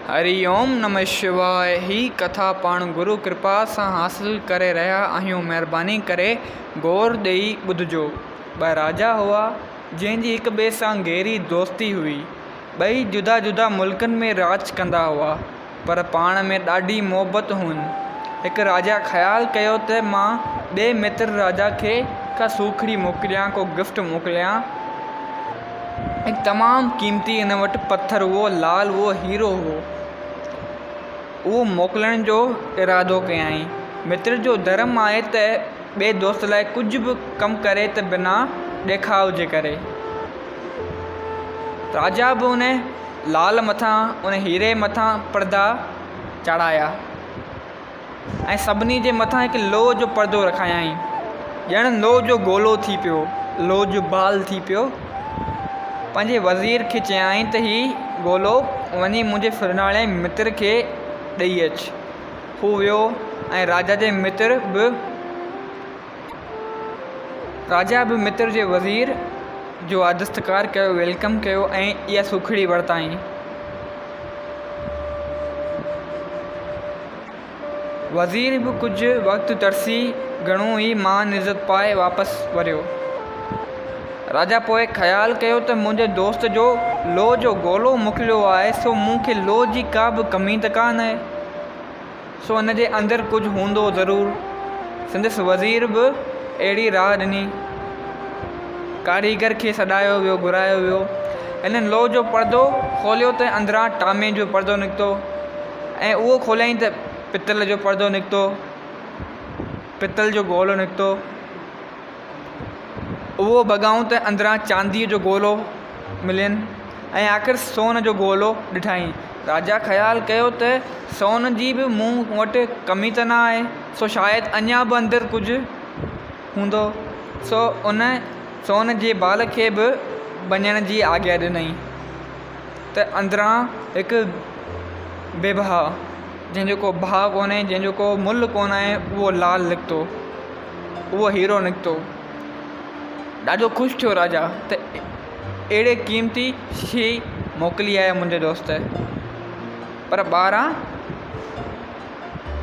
هري اوم نمه شواء هي ڪٿا پاڻ گرو ڪرپا سان حاصل ڪري رهيا آهيون مهرباني ڪري غور ڏئي ٻڌجو. ٻه راجا هئا جنهن جي هڪ ٻئي سان گهري دوستي هئي. ٻئي جدا جدا ملڪن ۾ راڄ ڪندا هئا پر پاڻ ۾ ڏاڍي محبت هئن. هڪ راجا خيال ڪيو ته مان ٻئي متر راجا کي ڪا سوکڙي موڪليان ڪو گفٽ موڪليان. هڪ تمام قيمتي هن وٽ پٿر هئو، لال هئو، هيرو هئو. اهو موڪلڻ جو ارادو ڪيائين. متر جو ڌرم آهي ته ٻئي دوست لاء ڪجهه به ڪم ڪري ته بنا ڏيکاء جي ڪري. راجا به ان لال مٿان، ان هيري مٿان پردا چاڙهايا. ۽ سڀني جي مٿان هڪ لوهه جو پردو رکايائين. ڄڻ لوهه جو گولو ٿي پيو، لوهه جو بال ٿي پيو. پنهنجي وزير کي چيائين ته هي گولو وڃي منهنجي ڦرناڙي متر کي ڏئي اچ. هو ويو ۽ راجا جي متر به راجا به متر جي وزير جو آدستڪار ڪيو، welcome ڪيو ۽ اها سوکڙي ورتائين. وزير به ڪجهه وقت ترسي گهڻو ئي مان عزت پائي واپس وريو. راجا پوء خيال ڪيو ته منهنجي دوست جو لوهه جو گولو موڪليو آهي سو مون کي لوهه جي ڪا به ڪمي ته ڪانه آهي. سو ان جي اندر ڪجهه هوندو ضرور. سندس وزير به اهڙي راء ڏني. ڪاريگر کي سڏايو ويو، گهرايو ويو. هنن لوهه جو پردو کوليو ته اندران ٽامي جو پردو نڪتو ۽ اهو کوليائين ته پتل جو پردو نڪتو، پتل جو گولو نڪتو. اهو ڀڳائون ته اندران چانديء جو گولو ملين ۽ آخر سون جو گولو ڏٺائين. راجا خيال ڪيو ته سون جي به مون وٽ ڪمي ته نه آهي، سو شايد اڃا به اندر ڪجهه هوندو. سو ان سون جي بال کي به ڀڃڻ جي آگيا ڏنائين ته اندران هڪ بي بها، جنهن جو ڪو بها ڪونهي، جنهن جو ڪو ملهه ڪونه آهي، اهو لال نڪتو. اهو هيرو نڪتو. ڏاڍو خوش ٿيو راجا ته اهڙي قيمتي شيء موڪلي آهي منهنجي دوست. پر ٻاهران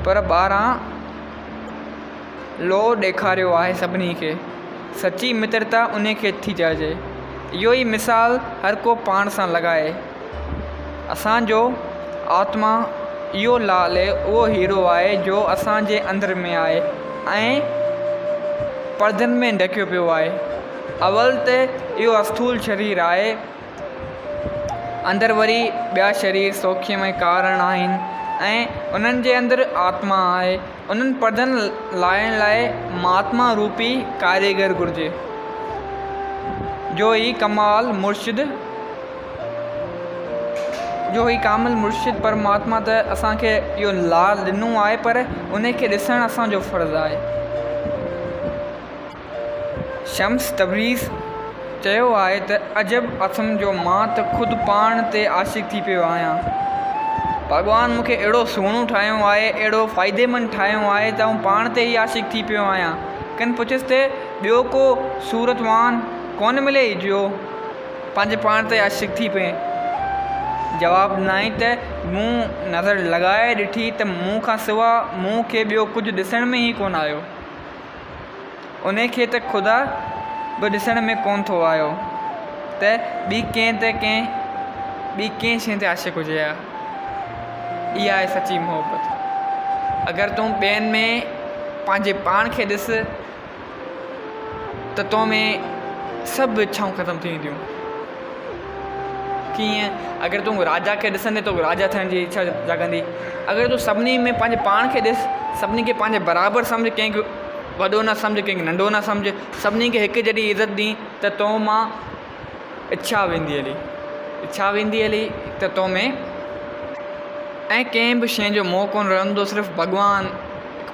پر ٻاهران لوهه ڏيکاريو آهي سڀني کي. سچي مترتا انهي کي ٿي چئجي. اهو ئي مثال هر ڪو پاڻ سان لڳائي. اسان جو آتما اهو لعل، اهو هيرو آهي جو اسان جي اندر ۾ آهي ۽ پردن ۾ ڍڪيو پيو آهي. اول ته اهو اسٿول شرير آهي، اندر وري ٻيا شرير سوکيم ۽ ڪارڻ آهن ۽ انهن جي اندر آتما آهي. انهن پردن لاهڻ لاء مهاتما روپي ڪاريگر گهرجي، جو هي ڪمال مرشد جو هي ڪامل مرشد پرماتما ته اسان کي اهو لال ڏنو آهي پر ان کي ڏسڻ اسان جو فرض آهي. شمس تبريز چيو آهي ته عجب اٿم جو مان ته خود پاڻ تي عاشق ٿي پيو آهيان. ڀڳوان مون کي اهڙو سهڻو ٺاهيو آهي، اهڙو فائديمند ٺاهيو آهي ته آئون پاڻ تي ئي عاشق ٿي پيو آهيان. ڪن پڇيس ته ٻيو ڪو صورتوان ڪونه مليئي جو پنهنجي پاڻ تي عاشق ٿي پئين؟ جواب ڏنائين ته مون نظر لڳائي ڏٺي ته مون کان سوا مون کي ٻيو ڪجهه ڏسڻ ۾ ئي ڪونه آيو. انهي کي ته خدا به ڏسڻ ۾ ڪونه ٿو آيو ته ٻي ڪنهن تي ڪنهن ٻي ڪنهن شيء تي عاشق هجي ها. اها آهي سچي محبت. اگر تون ٻين ۾ پنهنجي پاڻ کي ڏس ته تو ۾ سڀ اڇائون ختم ٿي وينديون. ڪيئن؟ اگر تون راجا کي ڏسندين توکي راجا ٿيڻ جي اڇا جاڳندي. اگر تون سڀني ۾ پنهنجي پاڻ کي ڏس، سڀني کي پنهنجي برابر سمجهه، ڪنهن کي وڏو نه سمجهه، ڪنهن کي ننڍو نه سمجهه، سڀني کي هڪ جهڙي عزت ڏين ته تو مان اڇا ويندي هلي، اڇا ويندي هلي ته تو ۾ ۽ ڪنهن به شيء جو موهه ڪونه رهندو، صرف ڀڳوان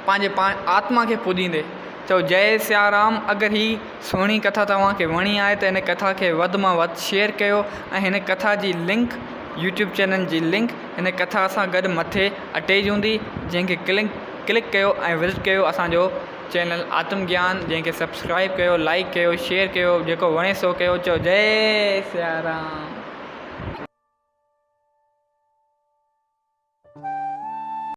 پنهنجي پاڻ آتما کي پوڄيندي. چئو جئي سيارام اگر هي سهڻي ڪٿا توهان کي وڻي آهي ته هن ڪٿا کي وڌ مان وڌ شيئر ڪيو ۽ هن ڪٿا جي لنڪ يوٽيوب چينل جي لنڪ هن ڪٿا سان گڏ مٿي اٽيج هوندي جنهن کي ڪلڪ ڪلڪ ڪيو ۽ وزٽ ڪيو اسان جو چينل آتم گيان جنهن کي سبسڪرائب ڪيو لائڪ ڪيو شيئر ڪيو جيڪو وڻي سو ڪيو چئو جئي سيارام.